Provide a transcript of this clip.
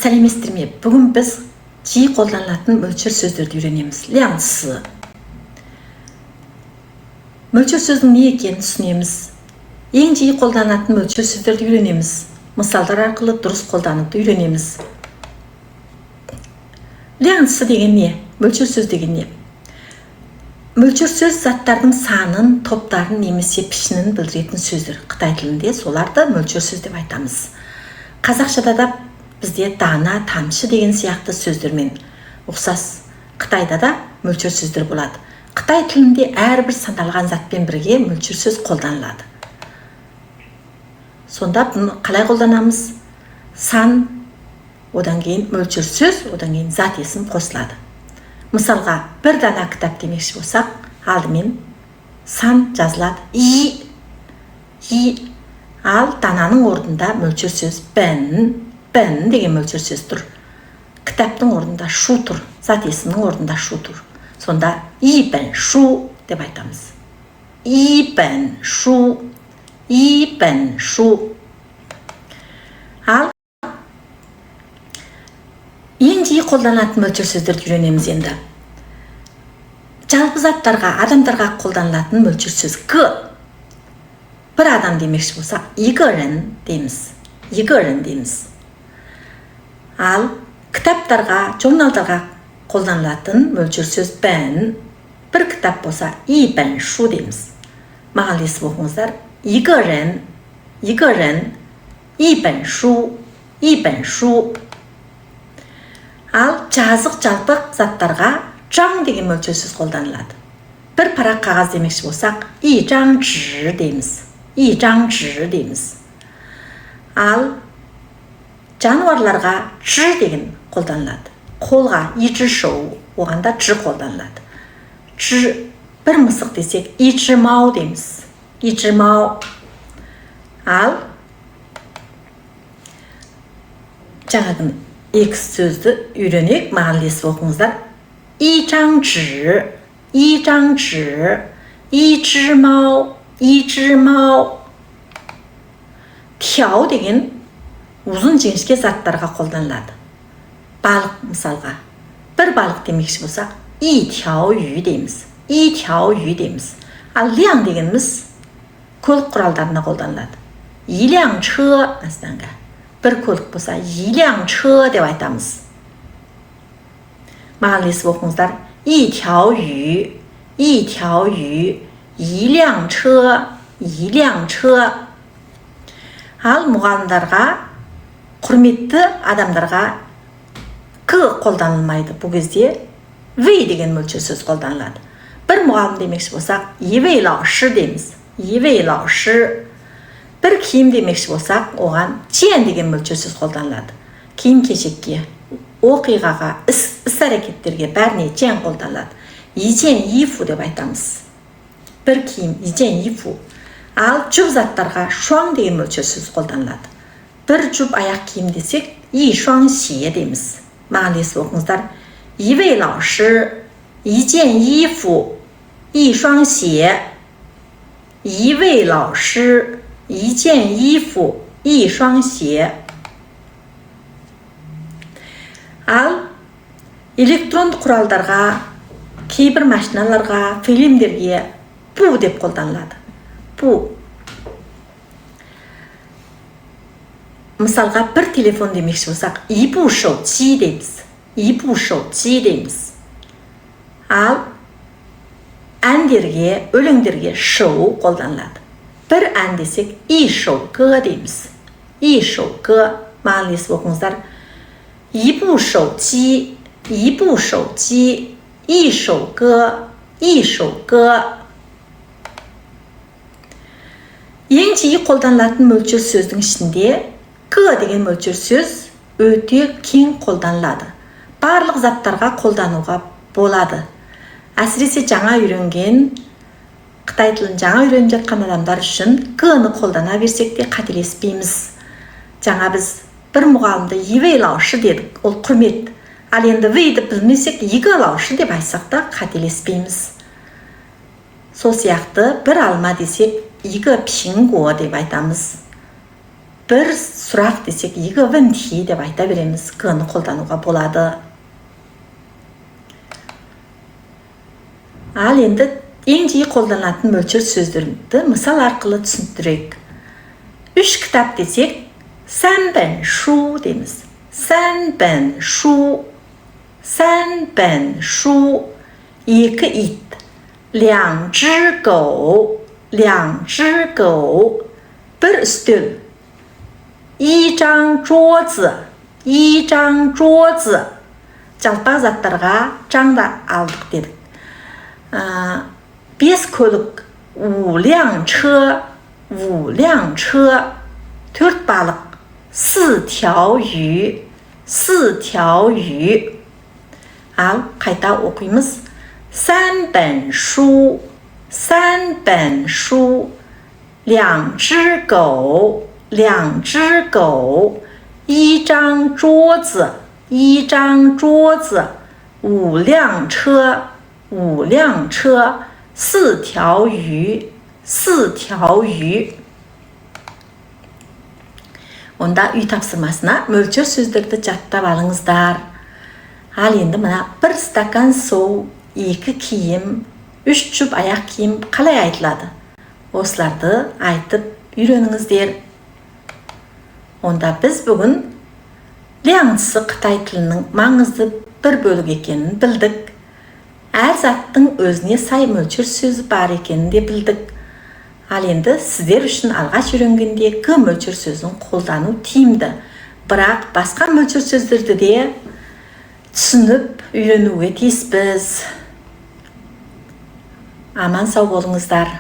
Сәлеметсіздер ме? Бүгін біз жиі қолданылатын мөлшер сөздерді үйренеміз. 量词. Мөлшер сөздің не екенін түсінеміз. Ең жиі қолданылатын мөлшер сөздерді үйренеміз. Мысалдар арқылы дұрыс қолдануды үйренеміз. 量词 деген не? Мөлшер сөз деген не? Мөлшер сөз заттардың санын, топтарын немесе пішінін білдіретін сөздер. Қытай тілінде соларды мөлшер сөз деп айтамыз. Қазақшада да бізде дана, тамшы деген сияқты сөздермен ұқсас. Қытайда да мөлшер сөздер болады. Қытай тілінде әрбір саналған затпен бірге мөлшер сөз қолданылады. Сонда бұны қалай қолданамыз? Сан, одан кейін мөлшер сөз, одан кейін зат есім қосылады. Мысалға, бір дана кітап демекші болсақ, алдымен сан жазылады. 一, 一. Ал дананың орнында мөлшер сөз 本, 本 деген мөлшер сөз тұр. Кітаптың орнында 书 тұр, зат есімнің орнында 书 тұр. Сонда 一本书 деп айтамыз. 一本书, 一本书. Ал ең жиі қолданылатын мөлшер сөздерді үйренеміз енді. Жалпы заттарға, адамдарға қолданылатын мөлшер сөз 个. Бір адам демекші болсақ, 一个人 дейміз. 一个人 дейміз. Ал кітаптарға, журналдарға қолданылатын мөлшер сөз 本. Бір кітап болса, 一本书 дейміз. Маған ілесіп оқыңыздар. 一个人, 一个人, 一本书, 一本书. Ал жазық жалпақ заттарға 张 деген мөлшер сөз қолданылады. Бір парақ қағаз демекші болсақ, 一张纸 дейміз. 一张纸 дейміз. Ал жануарларға 只 деген қолданылады. Қолға 一只手, оған да 只 қолданылады. 只, бір мысық десек, 一只猫 дейміз. 一只猫. Ал жаңағы екі сөзді үйренейік, маған ілесіп оқыңыздар. 一张纸, 一张纸, 一只猫, 一只猫. 条 деген ұзын жіңішке заттарға қолданылады. Балық мысалға. Бір балық демекші болсақ, 一条鱼 дейміз. 一条鱼 дейміз. Ал 辆 дегеніміз көлік құралдарына қолданылады. 一辆车 мәселенге. Бір көлік болса, 一辆车 деп айтамыз. Маған ілесіп оқыңыздар. 一条鱼, 一条鱼, 一辆车, 一辆车. Ал мұғалімдарға, құрметті адамдарға 个 қолданылмайды. Бұл кезде 位 деген мөлшер сөз қолданылады. Бір мұғалім демекші болсақ, 一位老师 дейміз. 一位老师. Бір киім демекші болсақ, оған 件 деген мөлшер сөз қолданылады. Киім кешекке, оқиғаға, іс әрекеттерге бәріне 件 қолданылады. 一件衣服 деп айтамыз. Бір киім, 一件衣服. Ал жұп заттарға 双 деген мөлшер сөз қолданылады. Бір жұп аяқ киім десек, 一双鞋 дейміз. Маған ілесіп оқыңыздар. 一位老师, 一件衣服, 一双鞋. 一位老师, 一件衣服, 一双鞋. Ал электронды құралдарға, кейбір машиналарға, фильмдерге 部 деп қолданылады. 部. Мысалға, бір телефон демекші болсақ, 一部手机 дейміз. 一部手机 дейміз. Ал әндерге, өлеңдерге 首 қолданылады. Бір ән десек, 一首歌 дейміз. 一首歌. Маған ілесіп оқыңыздар. 一部手机, 一部手机, 一首歌, 一首歌. Ең жиі қолданылатын мөлшер сөздің ішінде 个 деген мөлшер сөз өте кең қолданылады. Барлық заттарға қолдануға болады. Әсіресе жаңа үйренген, қытай тілін жаңа үйреніп жатқан адамдар үшін 个-ны қолдана берсек те қателеспейміз. Жаңа біз бір мұғалімді 一位老师 дедік, ол құрмет. Ал енді 位-ді білмесек, 一个老师 деп айтсақ та қателеспейміз. Сол сияқты бір алма десек, 一个苹果 деп айтамыз. Бір сұрақ десек, 一个问题 деп айта береміз, 个-ны қолдануға болады. Ал енді ең жиі қолданатын мөлшер сөздерді мысал арқылы түсіндірейік. Үш кітап десек, 三本书 дейміз. 三本书, 三本书. Екі ит, 两只狗, 两只狗. Бір үстел, 一张桌子, 一张桌子. Жалпақ заттарға 张-ды алдық дедік. 5 көлік, 5辆车, 5辆车. 4 балық, 4条鱼, 4条鱼. Ал қайта оқимыз. 3本书, 3本书, 2只狗, 2只狗, 1张桌子, 1张桌子, 5辆车, 5辆车, 4条鱼, 4条鱼. Онда үй тапсырмасына мөлшер сөздерді жаттап алыңыздар. Ал енді мына бір стакан су, 2 киім, 3 жұп аяқ киім қалай айтылады? Осыларды айтып үйреніңіздер. Онда біз бүгін 量词 қытай тілінің маңызды бір бөлігі екенін білдік. Әр заттың өзіне сай мөлшер сөзі бар екенін де білдік. Ал енді сіздер үшін алғаш үйренгенде 个 мөлшер сөзін қолдану тиімді. Бірақ басқа мөлшер сөздерді де түсініп үйренуге тиіспіз. Аман сау болыңыздар.